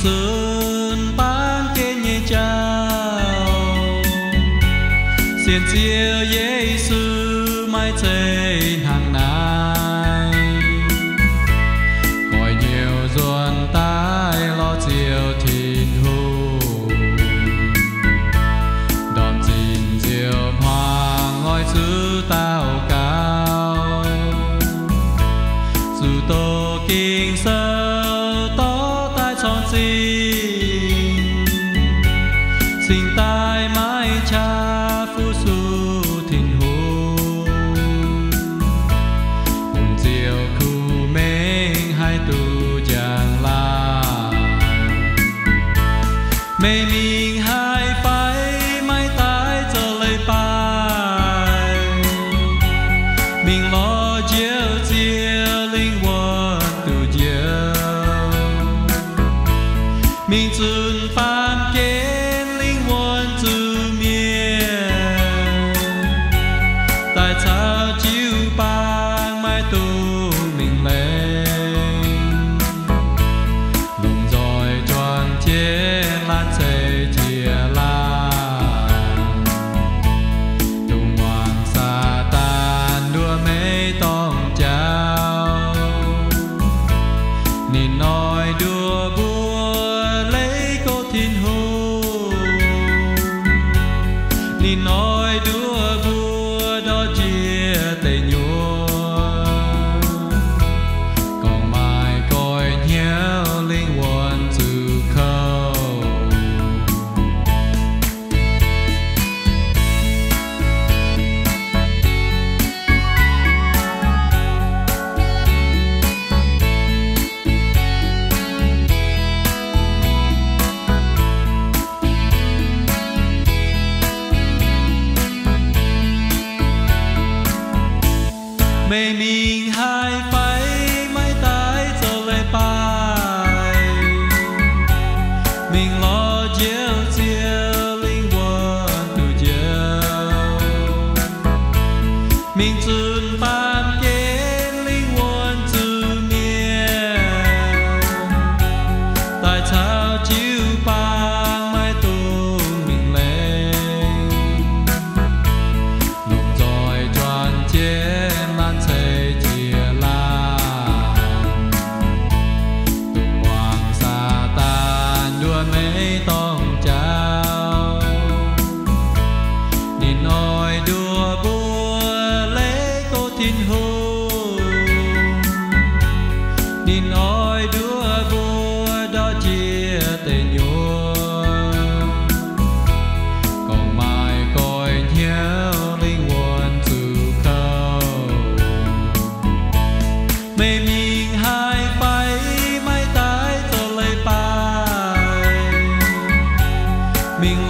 zunc baamh gen nyei jauv. Sienx Ziouv Yesu maiv zeiz hnangv naaiv. Goix hnyouv nzuonx daaih lorz Ziouv Tin-Hungh, ndorm zinh nziouv hmuangx oix zuqc daux gaux, zuqc doqc Ging-Sou dorh daaih corng zingh, cingx daaih maiv qaqv fu-sux Tin-Hungh, bun Ziouv kuh mengh haih duqv njang-laangc. Meih mingh haaix fai maiv daaih zoux leiz-baaix, mingh lorz Njoux Ziouv lingh wuonh duqv njoux. Mingh zunc baamh gen lingh wuonh zuqc mienh, daaih caux jiu-baang maiv dungx mingh lengc. Longc nzoih juangc jienv laanh ceix jiex laangz, dongh muangx Saadaan nduov maiv dorngc jauv. Ninh oix nduov mbuo leiz gox Tin-Hungh. Ninh oix nduov mbuo ndortv njiec deic nyuoqc, gorngv maaih goix hnyouv lingh wuonh zuqc kouv. Meih mingh haaix fai maiv daaih zoux leiz-baaix, mingh lorz Njoux Ziouv lingh wuonh duqv njoux. Mingh zunc baamh gen lingh wuonh zuqc mienh, daaih caux jiu-baang maiv dungx mingh lengc. Longc nzoih juangc jienv laanh ceix jiex laangz, dongh muangx Saadaan nduov maiv dorngc jauv. Ninh oix nduov mbuo leiz gox Tin-Hungh. Ninh oix nduov mbuo ndortv njiec deic nyuoqc, gorngv maaih goix hnyouv lingh wuonh zuqc kouv. Meih mingh haaix fai maiv daaih zoux leiz-baaix, mingh